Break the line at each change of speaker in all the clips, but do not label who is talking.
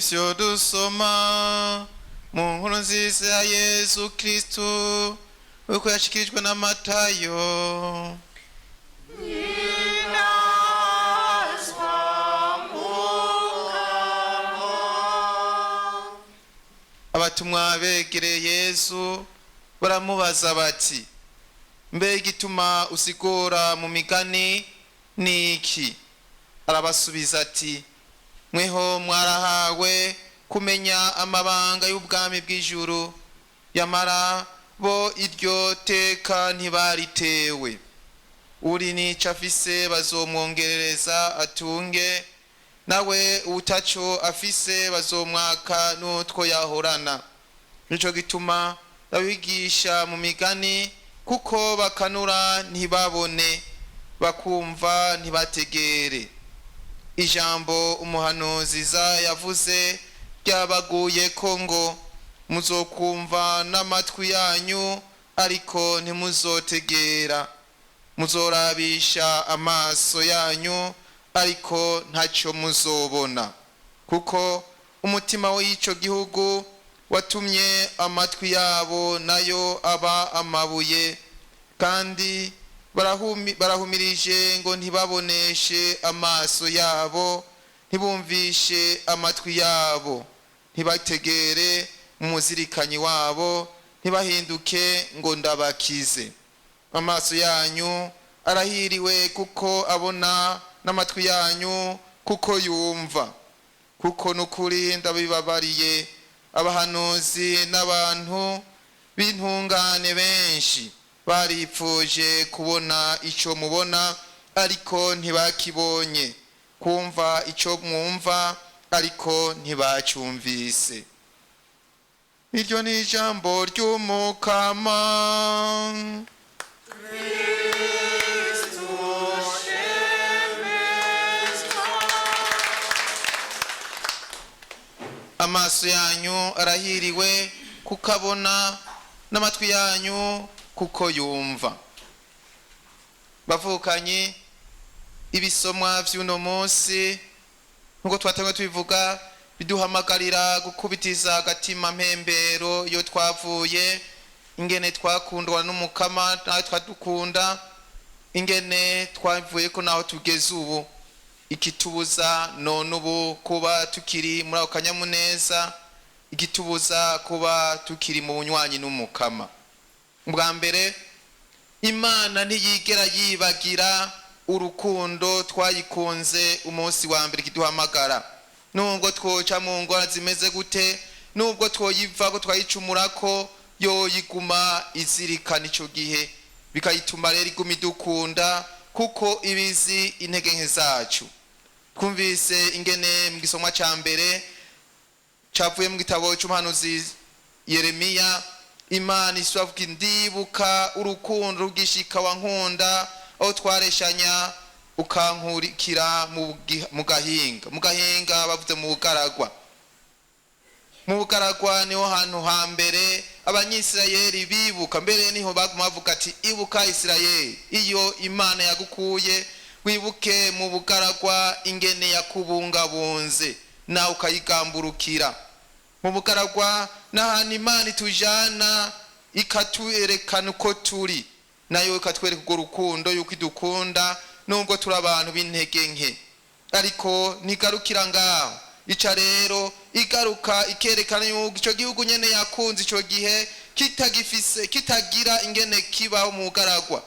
Ivyo dusoma mu nkuru nziza ya Yezu Kristu uko yashikirijwe na Matayo. Abatumwa begereye Yezu baramubaza bati: mbega igituma usigura mu migani ni iki? Arabasubiza ati: mweho mwarahawe kumenya amabanga y'ubwami bw'ijuru, yamara bo iryo teka ntibaritewe. Uri n'ico afise bazomwongerereza atunge, nawe utaco afise bazomwaka n'utwo yahorana. Nico gituma babigisha mu migani, kuko bakanura ntibabone, bakumva ntibategere. Ijambo umuhanuzi Izaya yavuze ryabaguyeko ngo: muzokumva n'amatwi yanyu, ariko ntimuzotegera, muzorabisha amaso yanyu, ariko ntacyo muzobona, kuko umutima w'ico gihugu watumye amatwi yabo nayo aba amabuye, kandi barahumirije ngo ntibaboneshe amaso yabo, ntibumvishe amatwi yabo, ntibategere umuzirikanyi wabo, ntibahinduke ngo ndabakize. Amaso yanyu arahiriwe kuko abona, n'amatwi yanyu kuko yumva. Kuko n'ukuri ndabibabariye, abahanuzi n'abantu b'intungane benshi baripfuje kubona ico mubona, ariko ntibakibonye, kumva ico mwumva, ariko ntibacumvise. Iryo ni ijambo ry'Umukama. Amaso yanyu arahiriwe kuko abona, n'amatwi yanyu kuko yumva. Bavukanye, ibisomwa vy'uno munsi nkuko twatanguye tubivuga, biduhamagarira gukubitiza agatima mpembero iyo twavuye, ingene twakundwa n'Umukama nawe twadukunda, ingene twavuye ko naho tugeze ubu, ikitubuza none ubu kuba tukiri muri ako kanyamuneza, igitubuza kuba tukiri mu bunywanyi n'Umukama. Bwa mbere, Imana ntiyigera yibagira urukundo twayikunze umunsi wa mbere ikiduhamagara. Nubwo twoca mu ngora zimeze gute, nubwo twoyiva ko twayicumurako, yoyiguma izirikana ico gihe, bikayituma rero iguma idukunda, kuko ibizi intege nke zacu. Twumvise ingene mu gisomwa ca mbere cavuye mu gitabo c'umuhanuzi Yeremiya, Imana iswavuga: ndibuka urukundo rugishika wankunda, aho twareshanya ukankurikira mu gahinga. Mu gahinga bavuze mu bugaragwa. Mu bugaragwa niho hantu hambere abanyisirayeli bibuka, mbere niho baguma bavuga ati: ibuka Isirayeli, iyo Imana yagukuye, wibuke mu bugaragwa ingene yakubungabunze, nawe ukayigamburukira. Mu bugaragwa n'ahantu Imana itujana ikatwerekana uko turi, nayo ikatwereka urwo rukundo yuko idukunda nubwo turi abantu b'intege nke. Ariko ntigarukira ngaho, ica rero igaruka ikerekana yuko ico gihugu nyene yakunze ico gihe kitagifise, kitagira ingene kibaho mu bugaragwa,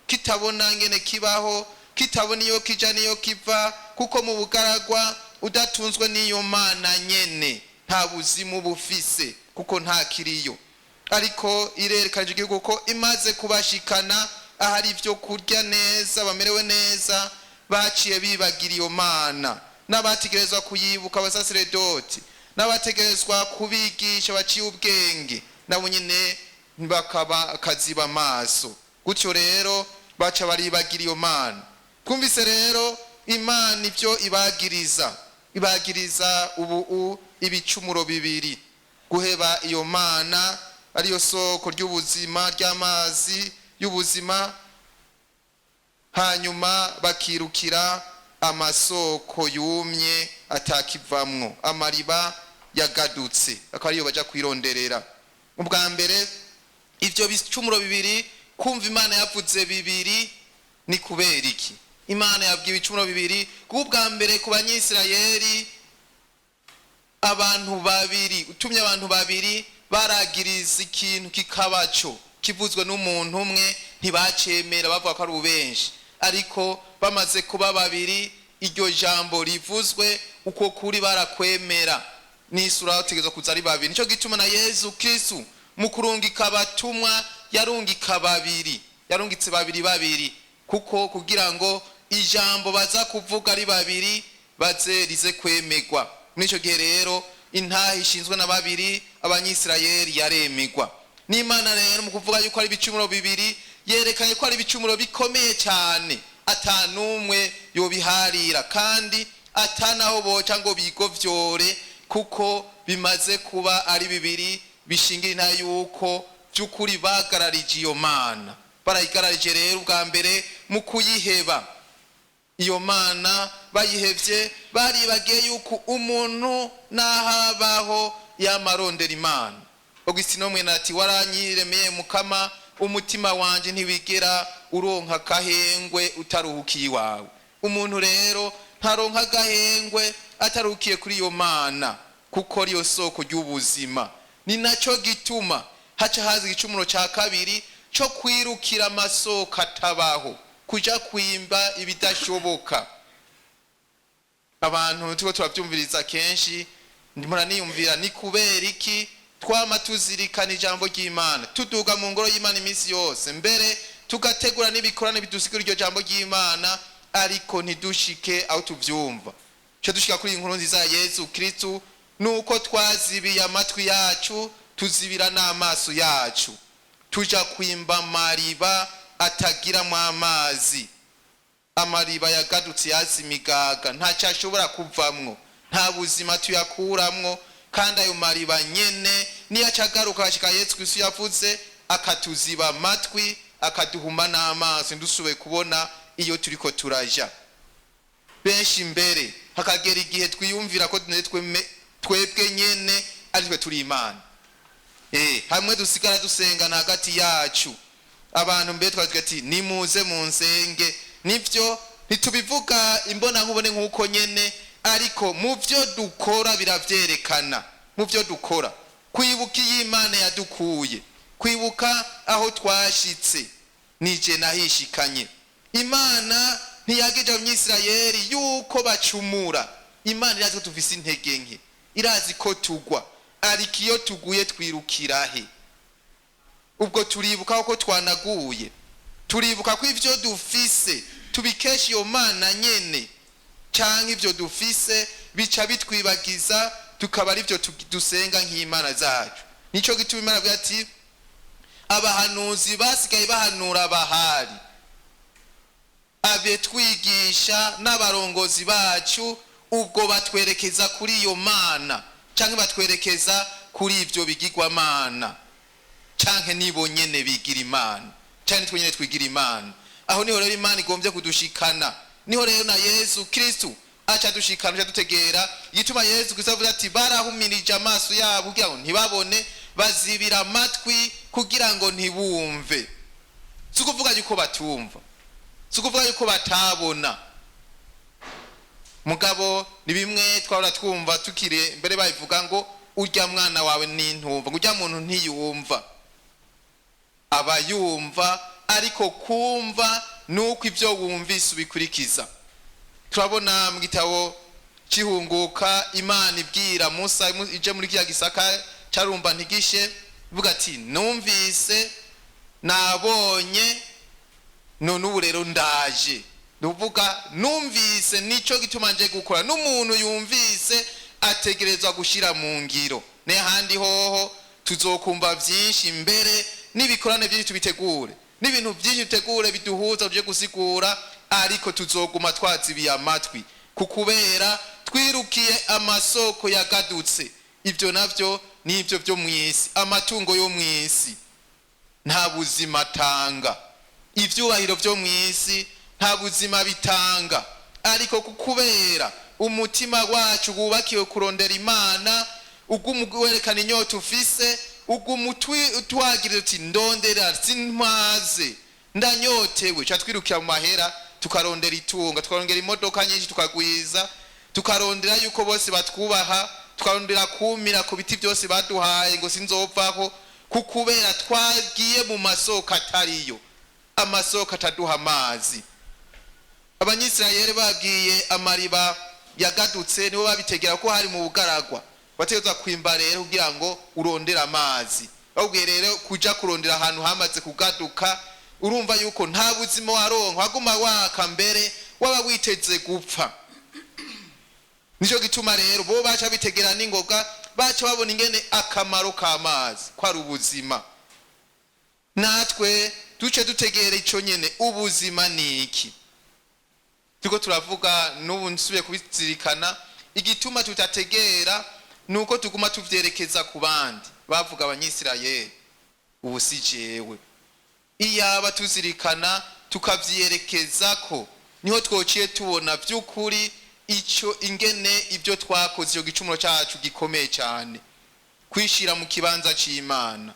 kitabona ingene kibaho, kitabona iyo kija n'iyo kiva, kuko mu bugaragwa udatunzwe n'iyo Mana nyene nta buzimu bufise, kuko nta kiriyo. Ariko irerekana igihugu ko imaze kubashikana ahari ivyo kurya neza, bamerewe neza, baciye bibagira iyo Mana. N'abategerezwa kuyibuka abasaseredoti, n'abategerezwa kubigisha baciye ubwenge, nabo nyene bakaba akaziba amaso. Gutyo rero baca baribagira iyo Mana. Twumvise rero Imana ivyo ibagiriza, ibagiriza ubu ibicumuro bibiri: guheba iyo Mana ariyo soko ry'ubuzima, ry'amazi y'ubuzima, hanyuma bakirukira Amasoko yumye atakivamwo, amariba yagadutse, akaba ariyo baja kwironderera. Ubwa mbere, ivyo bicumuro bibiri, kumva Imana yavuze bibiri, ni kubera iki Imana yabwiye ibicumuro bibiri? Kuko ubwa mbere ku Banyisirayeli, abantu babiri, utumye abantu babiri baragiriza ikintu kikabaco, kivuzwe n'umuntu umwe ntibacemera, bavuga ko ari ubenshi. Ariko bamaze kuba babiri, iryo jambo rivuzwe uko kuri barakwemera. N'isura bategerezwa kuza ari babiri. Nico gituma na Yezu Kristu mu kurungika abatumwa yarungika babiri, yarungitse babiri babiri, kuko kugira ngo ijambo baza kuvuga ari babiri baze rize kwemegwa. Muri icyo gihe rero, intahe ishinzwe na babiri Abanyisirayeli yaremegwa. N'Imana rero, mu kuvuga yuko ari ibicumuro bibiri, yerekanye ko ari ibicumuro bikomeye cyane, atanumwe yobiharira kandi atanaho boca ngo bigovyore, kuko bimaze kuba ari bibiri, bishingira intahe yuko by'ukuri bagararije iyo Mana. Barayigararije rero ubwa mbere mu kuyiheba. Iyo Mana bayihevye, baribagiye yuko umuntu n'ahabaho yamarondera Imana. Augustino mwene ati: "Waranyiremeye Mukama, umutima wanje ntiwigera uronka akahengwe utaruhukiye iwawe." Umuntu rero ntaronka agahengwe ataruhukiye kuri iyo Mana, kuko ariyo soko ry'ubuzima. Ni nacyo gituma haca haza igicumuro cya kabiri cyo kwirukira amasoko atabaho, kuja kwimba ibidashoboka. Abantu turiko turabyumviriza kenshi, muraniyumvira ni kubera iki twama tuzirikana ijambo ry'Imana, tuduga mu ngoro y'Imana iminsi yose, mbere tugategura n'ibikorane bidusigura iryo jambo ry'Imana, ariko ntidushike aho tuvyumva cyo dushika kuri iyi nkuru nziza ya Yezu Kristu? Nuko twazibiye amatwi yacu, tuzibira n'amaso yacu, tuja kwimba amariba atagiramo amazi, amariba yagadutse, yazi imigaga, ntacyo ashobora kuvamwo, nta buzima tuyakuramwo. Kandi ayo mariba nyene niyo acagaruka agashika Yesu Kristo yavuze, akatuziba amatwi, akaduhuma n'amaso, ntidusubire kubona iyo turiko turaja. Benshi mbere hakagera igihe twiyumvira ko twebwe nyene ari twe turi Imana. Hamwe dusigara dusengana hagati yacu, abantu mbere twavuga ati: "Nimuze mu nsenge." Nivyo, ntitubivuga imbona nkubone nk'uko nyene, ariko mu byo dukora biravyerekana. Mu byo dukora, kwibuka iyo Imana yadukuye, kwibuka aho twashitse, nije nahishikanye. Imana ntiyagije Abanyisirayeli yuko bacumura. Imana irazi ko dufise intege nke, irazi ko tugwa, ariko iyo tuguye twirukira he? Ubwo turibuka ko twanaguye? Turibuka ko ivyo dufise tubikesha iyo Mana nyene, canke ivyo dufise bica bitwibagiza, tukaba arivyo dusenga nk'imana zacu? Nico gituma Imana avuga ati: "Abahanuzi basigaye bahanura bahari, abe twigisha n'abarongozi bacu, ubwo batwerekeza kuri iyo Mana canke batwerekeza kuri ivyo bigirwamana, canke nibo nyene bigira Imana, canke nitwe nyene twigira Imana." Aho niho rero Imana igombye kudushikana. Niho rero na Yesu Kristu aca dushikana, aca dutegera igituma Yesu Kristu avuga ati: "Barahumirije amaso yabo kugira ngo ntibabone, bazibira amatwi kugira ngo ntibumve." Si ukuvuga yuko batumva, si ukuvuga yuko batabona, mugabo ni bimwe twahora twumva tukiri mbere babivuga ngo: "Urya mwana wawe nintumva", ngo: "Urya muntu ntiyumva." Aba yumva, ariko kumva nuko ibyo wumvise ubikurikiza. Turabona mu gitabo cy'Ihunguka, Imana ibwira Musa ije muri kiriya gisaka carumba ntigishe, ivuga ati: "Numvise, nabonye, none ubu rero ndaje." Nuvuga numvise, nico gituma nje gukora. N'umuntu yumvise ategerezwa gushira mu ngiro. N'ahandi hoho tuzokumva vyinshi, mbere n'ibikorane byinshi tubitegure, n'ibintu byinshi dutegure biduhuza tuje gusigura, ariko tuzoguma twazibiye amatwi kukubera twirukiye amasoko yagadutse. Ibyo navyo nibyo byo mw'isi, amatungo yo mw'isi nta buzima atanga, ivyubahiro byo mw'isi nta buzima bitanga. Ariko kukubera umutima wacu wubakiwe kurondera Imana, uguma werekana inyota ufise, uguma utwagirira uti ndondera sintwaze, ndanyotewe. Ca twirukira mu mahera, tukarondera itunga, tukarondera imodoka nyinshi, tukagwiza, tukarondera yuko bose batwubaha, tukarondera kumira ku biti byose baduhaye ngo sinzopfaho, kukubera twagiye mu masoko atariyo, amasoko ataduha amazi. Abanyisirayeli babwiye amariba yagadutse, nibo babitegera ko hari mu bugaragwa, bategerezwa kwimba rero kugira ngo urondere amazi. Babwiye rero kuja kurondera ahantu hamaze kugaduka, urumva yuko nta buzima waronka, waguma waka mbere waba witeze gupfa. Nico gituma rero bo baca bitegera n'ingoga, baca babona ingene akamaro k'amazi ko ari ubuzima. Natwe duce dutegera ico nyene, ubuzima ni iki? Turiko turavuga n'ubu, nsubiye kubizirikana, igituma tutategera ni uko tuguma tuvyerekeza ku bandi. Bavuga Abanyisirayeli, ubu si jewe. Iyaba tuzirikana tukavyerekeza ko, niho twociye tubona vy'ukuri ico ingene ibyo twakoze, icyo gicumuro cyacu gikomeye cyane, kwishira mu kibanza c'Imana.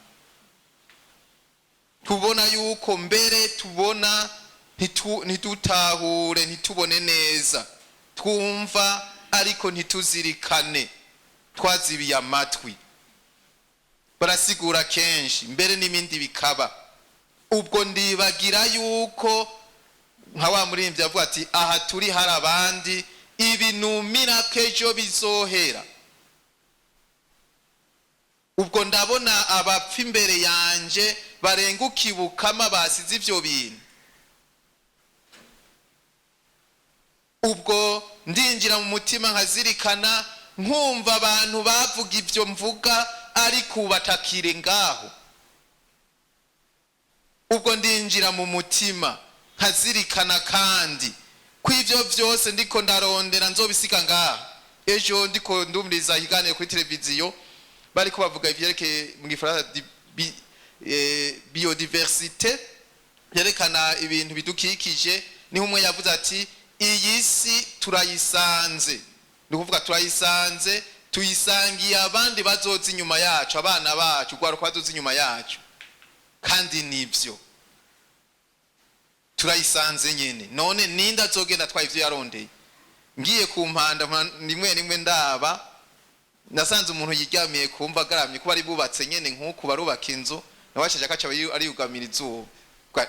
Tubona yuko mbere tubona ntidutahure, ntitubone neza, twumva ariko ntituzirikane, twazibiye amatwi. Barasigura kenshi mbere n'ibindi bikaba. Ubwo ndibagira yuko nka wa muririmbyi avuga ati aha turi hari abandi, ibinumira ko ejo bizohera. Ubwo ndabona abapfa imbere yanje barenguka ibukama basize ivyo bintu. Ubwo ndinjira mu mutima nkazirikana, nkumva abantu bavuga ivyo mvuga ariko ubu batakire ngaho. Ubwo ndinjira mu mutima nkazirikana kandi ko ivyo vyose ndiko ndarondera nzobisiga ngaha. Ejo ndiko ndumviriza ikiganiro kuri televiziyo, bariko bavuga ivyerekeye mu gifaransa biodiversité, yerekana ibintu bidukikije. Niho umwe yavuze ati iyi si turayisanze, ni ukuvuga turayisanze, tuyisangiye abandi bazoza inyuma yacu, abana bacu, urwaruka bazoza inyuma yacu. Kandi nivyo, turayisanze nyene. None ninde azogenda atwaye ivyo yarondeye? Ngiye ku mpanda rimwe rimwe ndaba, nasanze umuntu yiryamiye kumva agaramye, kuba ari bubatse nyene nk'uku barubaka inzu, nawe ashaje akaca ariyugamira izuba.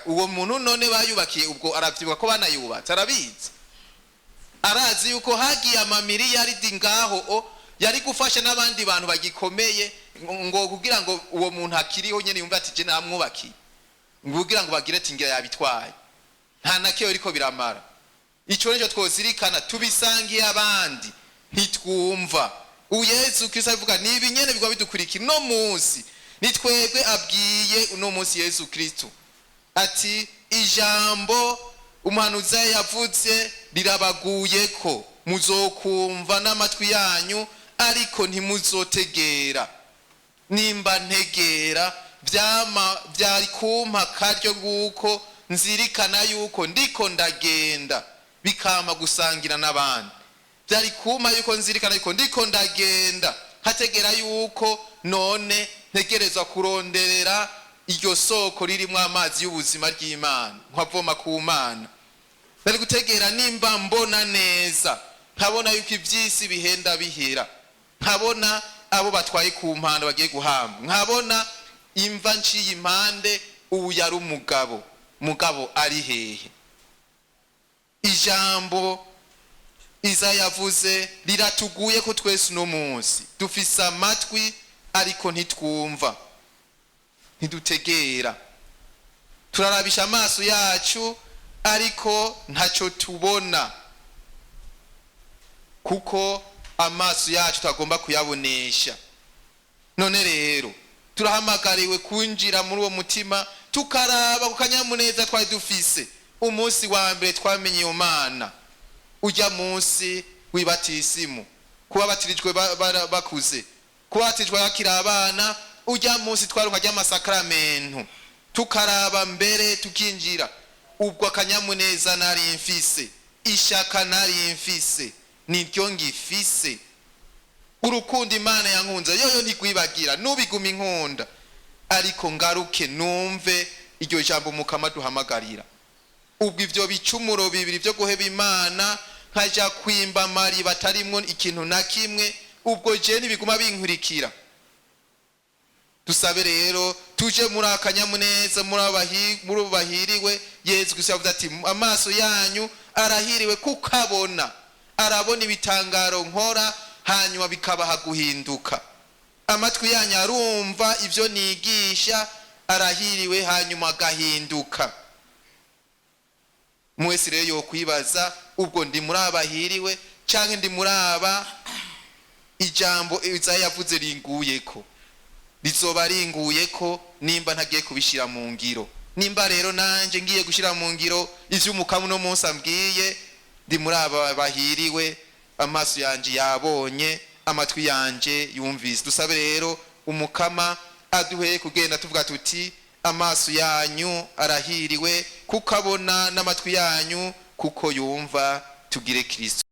Uwo muntu none bayubakiye, ubwo aravyibuka ko banayubatse? Arabizi, arazi yuko hagiye amamiliyaridi ngaho o yari gufasha n'abandi bantu bagikomeye, ngo kugira ngo uwo muntu akiriho nyene yumve ati je namwubakiye, ngo kugira ngo bagire ati ngira yabitwaye, nta na kiyo biriko biramara. Ico nico twozirikana, tubisangiye abandi, ntitwumva. Uyezu Kristo abivuga ni ibi nyene bigwa bidukurikira uno munsi. Ni twebwe abwiye uno munsi Yezu Kristo ati ijambo umuhanuzi yavuze rirabaguyeko, muzokumva n'amatwi yanyu ariko ntimuzotegera. Nimba ntegera vyama vyari kumpa karyo nguko nzirikana yuko ndiko ndagenda, bikampa gusangira n'abandi. Vyari kumpa yuko nzirikana yuko ndiko ndagenda, nkategera yuko none ntegerezwa kuronderera iryo soko ririmwo amazi y'ubuzima ry'Imana, nkavoma ku Mana. Nari gutegera nimba mbona neza, nkabona yuko ivy'isi bihenda bihera, nkabona abo batwaye ku mpanda bagiye guhamba, nkabona imva nciye impande, ubu yari umugabo, mugabo ari hehe? Ijambo Iza yavuze riratuguye ko twese uno munsi dufise amatwi ariko ntitwumva, ntidutegera. Turarabisha amaso yacu ariko ntacyo tubona, kuko amaso yacu tagomba kuyabonesha. None rero turahamagariwe kwinjira muri uwo mutima, tukaraba ku kanyamuneza twari dufise umunsi wa mbere twamenye iyo Mana, ujya munsi w'ibatisimu, kuba batirijwe bakuze, kuba batirijwe bakiri abana, ujya munsi twaronka ry'amasakramentu, tukaraba mbere tukinjira ubwo akanyamuneza nari mfise. Ishaka nari mfise niryo ngifise. Urukundo Imana yankunze yoyo ntigwibagira, nubiguma inkunda, ariko ngaruke numve iryo jambo Mukama duhamagarira. Ubwo ivyo bicumuro bibiri vyo guheba Imana, nkaja kwimba amariba atarimwo ikintu na kimwe, ubwo je ntibiguma binkurikira. Dusabe rero tuje muri akanyamuneza, muri abo bahiriwe. Yezu Kristo yavuze ati: "Amaso yanyu arahiriwe kuko abona, arabona ibitangaro nkora, hanyuma bikabaha guhinduka. Amatwi yanyu arumva ibyo nigisha, arahiriwe, hanyuma agahinduka." Mwese rero yokwibaza: ubwo ndi muri abahiriwe canke ndi muri aba ijambo Izaya yavuze ringuyeko? Rizoba ringuyeko nimba ntagiye kubishyira mu ngiro. Nimba rero nanje ngiye gushyira mu ngiro ivy'Umukama uno munsi ambwiye, ndi muri aba bahiriwe. Amaso yanje yabonye, amatwi yanje yumvise. Dusabe rero Umukama aduhe kugenda tuvuga tuti: "Amaso yanyu arahiriwe kuko abona, n'amatwi yanyu kuko yumva." Tugire Kristo.